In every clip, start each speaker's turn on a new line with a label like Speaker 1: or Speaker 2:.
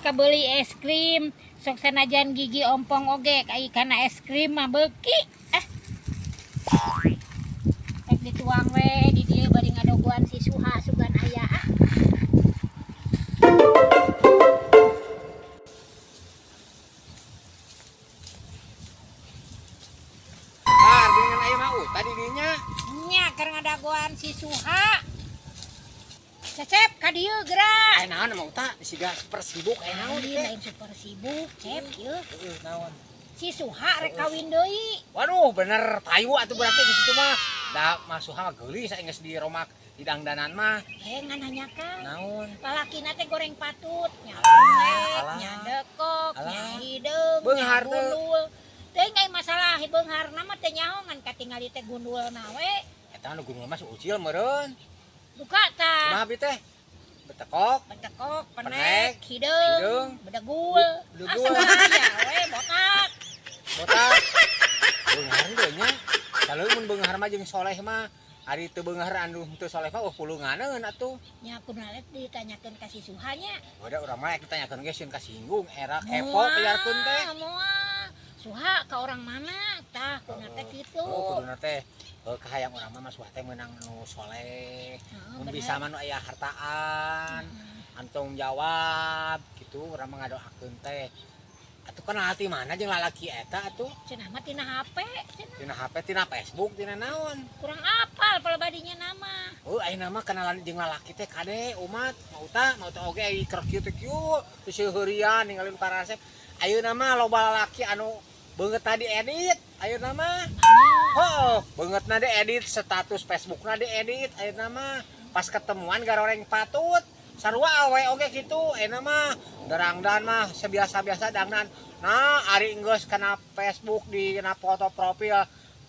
Speaker 1: Kabeli es krim. Sok sanajan gigi ompong oge ai kana es krim mah beuki. Ah. Rek dituang we di dieu bari ngadoguan si Suha sugan aya ah.
Speaker 2: Ah, geuningan aya mah tadi dinya.
Speaker 1: Nya keur ngadagoan si Suha. Cecep ka dieu geura.
Speaker 2: Aya naon mah uta siga super sibuk aya naon
Speaker 1: Lain
Speaker 2: teh.
Speaker 1: lain super sibuk, Cep ieu.
Speaker 2: Heeh, naon.
Speaker 1: Si Suha rek kawin deui.
Speaker 2: Waduh, bener payu atuh berarti di situ mah. Da Mas Suha mah geulis aing geus di romak di dangdanan mah.
Speaker 1: Eh ngan nanyakan.
Speaker 2: Naon?
Speaker 1: Lalakina teh goreng patut, nya pendek,
Speaker 2: Alah.
Speaker 1: nya dekok, nya
Speaker 2: Alah.
Speaker 1: hideung, nya
Speaker 2: Beunghar teu.
Speaker 1: gundul. Teuing ai masalah beungharna mah teu nyaho ngan katingali teh gundulna we.
Speaker 2: Eta nu gundul mah si Ucil meureun.
Speaker 1: Duka tah.
Speaker 2: Kumaha bi teh? Betekok,
Speaker 1: Betekok,
Speaker 2: Penek,
Speaker 1: penek, hideung,
Speaker 2: hideung,
Speaker 1: bedegul.
Speaker 2: bedegul.
Speaker 1: Ah, segala aya we botak.
Speaker 2: Botak. Beunghar deui nya. Kalau mun beunghar mah jeung soleh mah, ari teu beunghar anu teu soleh mah oh pulunganeun atuh.
Speaker 1: Nya kudu ditanyakeun ka si Suha nya.
Speaker 2: Udah urang mah ditanyakeun ge sieun kasinggung era kepo piarkeun teh.
Speaker 1: Moal. Suha ka orang mana tah kuduna teh kitu.
Speaker 2: Oh, kuduna teh kahayang urang mah Mas Suha teh meunang nu soleh.
Speaker 1: Heeh,
Speaker 2: Mun
Speaker 1: bener.
Speaker 2: bisa mah nu aya hartaan, anu tanggung jawab gitu urang mah ngadoakeun teh. Atuh kenal ti mana jeung lalaki eta atuh?
Speaker 1: Cenah mah tina HP, cenah.
Speaker 2: Tina HP, tina Facebook, tina naon?
Speaker 1: Kurang apal palebadinya nama.
Speaker 2: Oh, ayeuna mah kenalan jeung lalaki teh kade umat, mau ta oge ai keur kieu teh kieu, teu seuheurian ninggalin karasep. Ayeuna mah loba lalaki anu beungeutna diedit, ayeuna mah. Heeh, beungeutna diedit, status Facebookna diedit, ayeuna mah pas ketemuan garoreng patut. Sarua awe oge kitu, ayeuna mah darangdan mah sebiasa-biasa dangdan. Nah, ari geus kana Facebook di kana foto profil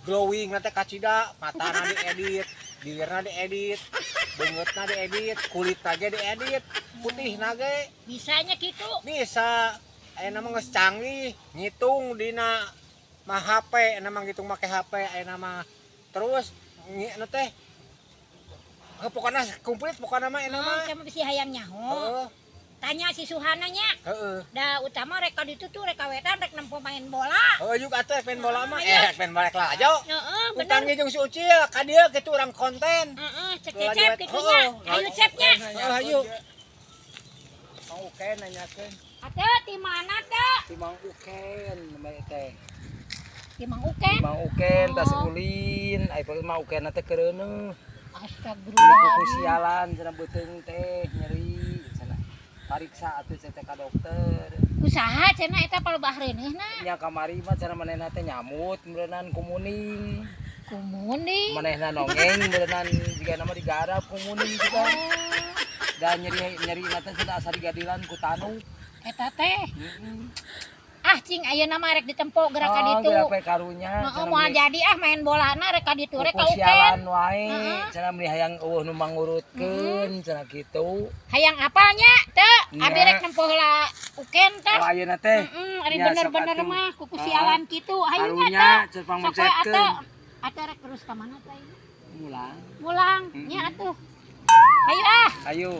Speaker 2: glowing nanti kacida, matana diedit, bibirna diedit, beungeutna diedit, kulitna ge diedit, putihna ge.
Speaker 1: Bisanya kitu.
Speaker 2: Bisa. Ayeuna mah geus canggih, ngitung dina mah HP, ayeuna mah ngitung make HP, ayeuna mah terus nu teh pokokna komplit pokokna mah ayeuna mah.
Speaker 1: Sama bisi hayang nyaho.
Speaker 2: Heeh.
Speaker 1: Tanya si Suhana nya.
Speaker 2: Heeh.
Speaker 1: Da utama rek ka ditu tuh rek kawetan rek nempo main bola.
Speaker 2: Heeh juga atuh main bola mah.
Speaker 1: Ayo.
Speaker 2: Main bola lah aja.
Speaker 1: Heeh, bener.
Speaker 2: Utang jeung si Ucil ka dieu kitu urang konten.
Speaker 1: Heeh, cek
Speaker 2: Lagi
Speaker 1: cecep
Speaker 2: wet.
Speaker 1: kitu nya.
Speaker 2: Heeh.
Speaker 1: Ayo cepnya.
Speaker 2: Heeh, ayo.
Speaker 3: Mang Uken nanyakeun.
Speaker 1: Atuh di mana teh?
Speaker 3: Ti Mang Uken namanya teh.
Speaker 1: Di Mang Uken.
Speaker 3: Mang Uken tas
Speaker 1: Oh.
Speaker 3: ulin, ai pake Mang Uken teh keureuneuh.
Speaker 1: Astagfirullah.
Speaker 3: Kuku sialan cenah beuteung teh nyeri cenah. Pariksa atuh cenah teh ka dokter.
Speaker 1: Usaha cenah eta palebah reuneuhna.
Speaker 3: Nya kamari mah cenah manehna teh nyamut meureunnan kumuning.
Speaker 1: Kumuning.
Speaker 3: Manehna nongeng meureunnan jiga nama digarap kumuning gitu kan.
Speaker 1: Oh,
Speaker 3: Dan nyeri nyeri teh cenah asa digadilan ku tanuk.
Speaker 1: eta teh.
Speaker 3: Heeh.
Speaker 1: Ah cing ayeuna mah rek ditempo geura ka ditu.
Speaker 3: Geura pe karunya.
Speaker 1: Heeh, moal jadi ah main bolana rek ka ditu rek ka
Speaker 3: Kuku
Speaker 1: Uken.
Speaker 3: sialan wae,
Speaker 1: Heeh.
Speaker 3: cenah meuni hayang eueuh nu mangurutkeun cenah kitu.
Speaker 1: Hayang apalnya teu?
Speaker 3: Nya.
Speaker 1: Abi rek nempo heula Uken teh.
Speaker 3: Oh ayeuna teh.
Speaker 1: Heeh, ari
Speaker 3: Nya, sok
Speaker 1: bener-bener
Speaker 3: atuh.
Speaker 1: mah kuku sialan kitu. Hayu nya
Speaker 3: Karunya
Speaker 1: teh.
Speaker 3: cenah pang
Speaker 1: Sok we
Speaker 3: mencetkeun.
Speaker 1: atuh. Atuh rek terus ka mana teh?
Speaker 3: Mulang.
Speaker 1: Mulang nya atuh. Hayu ah.
Speaker 3: Ayo.